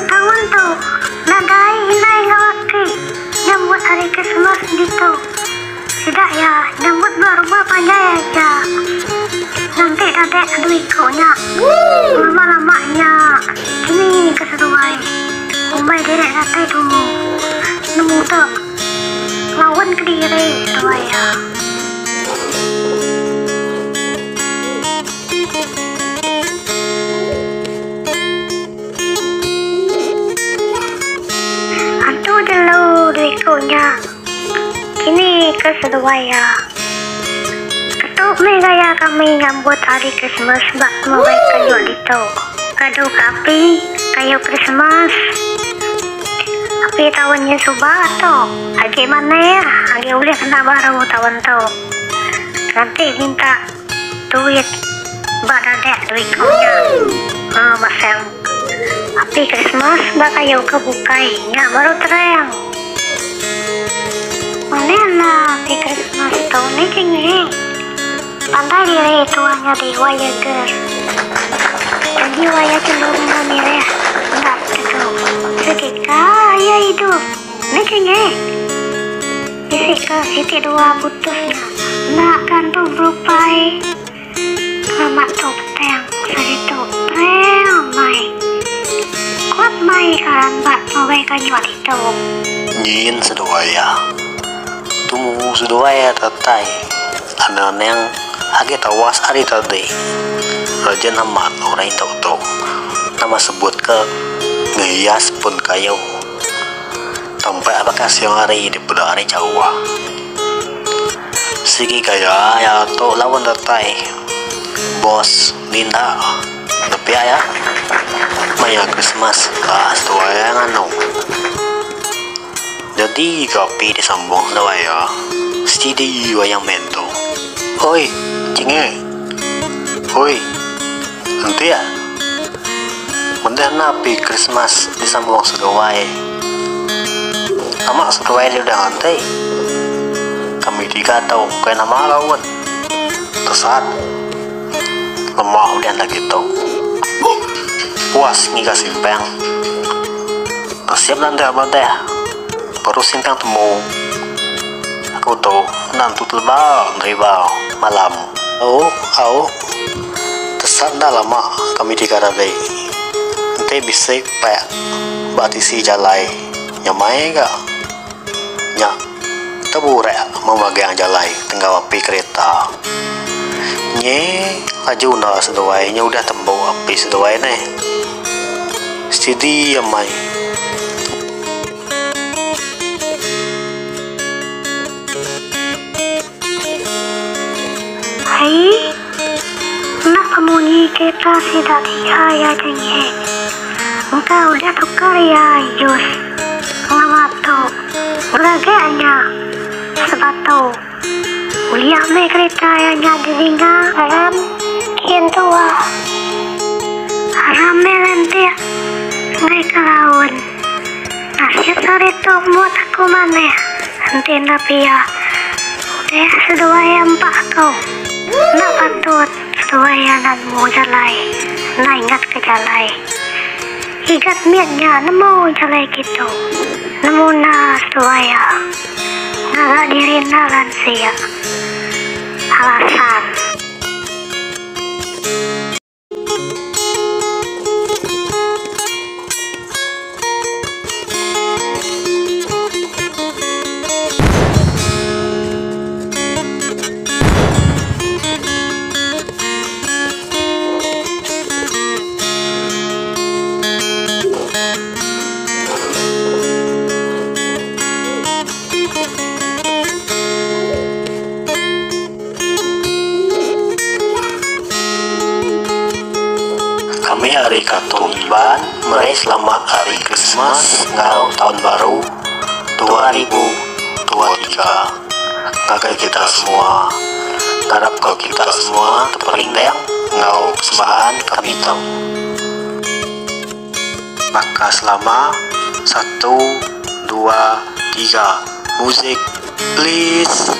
Taun tu, nadai indai enggau aki nyambut Hari Krismas ditu. Sida iya nyambut ba rumah panjai aja. Nganti dadek adu iku nya. Lama-lama nya kini ke seduai umbai diri datai tumu nemu tu laun kediri seduai iya. Antu jelu dua iku nya kini ke seduai iya. Ketu meh gaya kami nyambut Hari Krismas ba Mawai Kayu ditu. Ngadu ke api kayu Krismas. Api taun nyin suba tu agi manah agi ulih kena baru taun tu. Nganti minta duit ba dadak duit ku nya. Masang api Krismas ba kayu ke bukai nya baru terang. Manah enda api Krismas tu nih chingi. Pandai diri tua nyadi wire girl. Agi wire chelum enggau mirah enda tegu. Segika iya idup nih chingi. Bisi ke siti dua putus nya enda kan tu berupai lama tu petang saritu terang amai. Kuat mai karan ba pawai kanyuk ditu. Nyin seduai iya. Tumu seduai iya datai anang-anang agi tawas ari tadi. Rajin amat orang indu tu nama sebut ke ngehias pun kayu. Tampak baka siang hari dipeda ari jauh. Sigi gaya iya tu lawan datai. Bos Linda. Pia iya, maya Krismas ka seduai iya nganu. Jadi ga api disambung seduai iya, setidi wayang mit tu. Oi, Chinge. Oi, enti ah. Mendeh enda api Krismas disambung seduai. Lama seduai deh udah nganti. Kami tiga tu ukai nama laun. Tesat. Lema udah enda kitu. Puas ngiga simpang. Nasib enda enda madah baru simpang temu. Aku tu enda nentu teleba deriba malam. Au au tesat enda lama kami tiga tadi. Enti bisi pak ba tisi jalai nyamai ga. Nya teburak memagang jalai tenggau api kereta. Nyi laju enda seduai nya udah tembu api seduai neh. Setidi amai. Ai, enda pemunyi kereta sida tiga iya jengek. Engka udah tukar iya Yus pengawa tu ngeragak nya sebatu. Ulih meh kereta iya nya didinga. Aram kin tua. Aram meh lantik enggai ke laun. Nasib sehari tu mut aku manah enti enda pia udah seduai iya empa aku. Enda patut seduai iya nemu jalai enda ingat ke jalai. Igat mit nya nemu jalai kitu nemu enda seduai iya ngaga diri enda lansik. Alasan. Kami ari Katung Iban meri selamat Hari Krismas enggau Taun Baru 2023 ngagai kita semua. Ngarapka kita semua teperindang enggau persembahan kami tu. Baka selama, satu, dua, tiga, muzik please.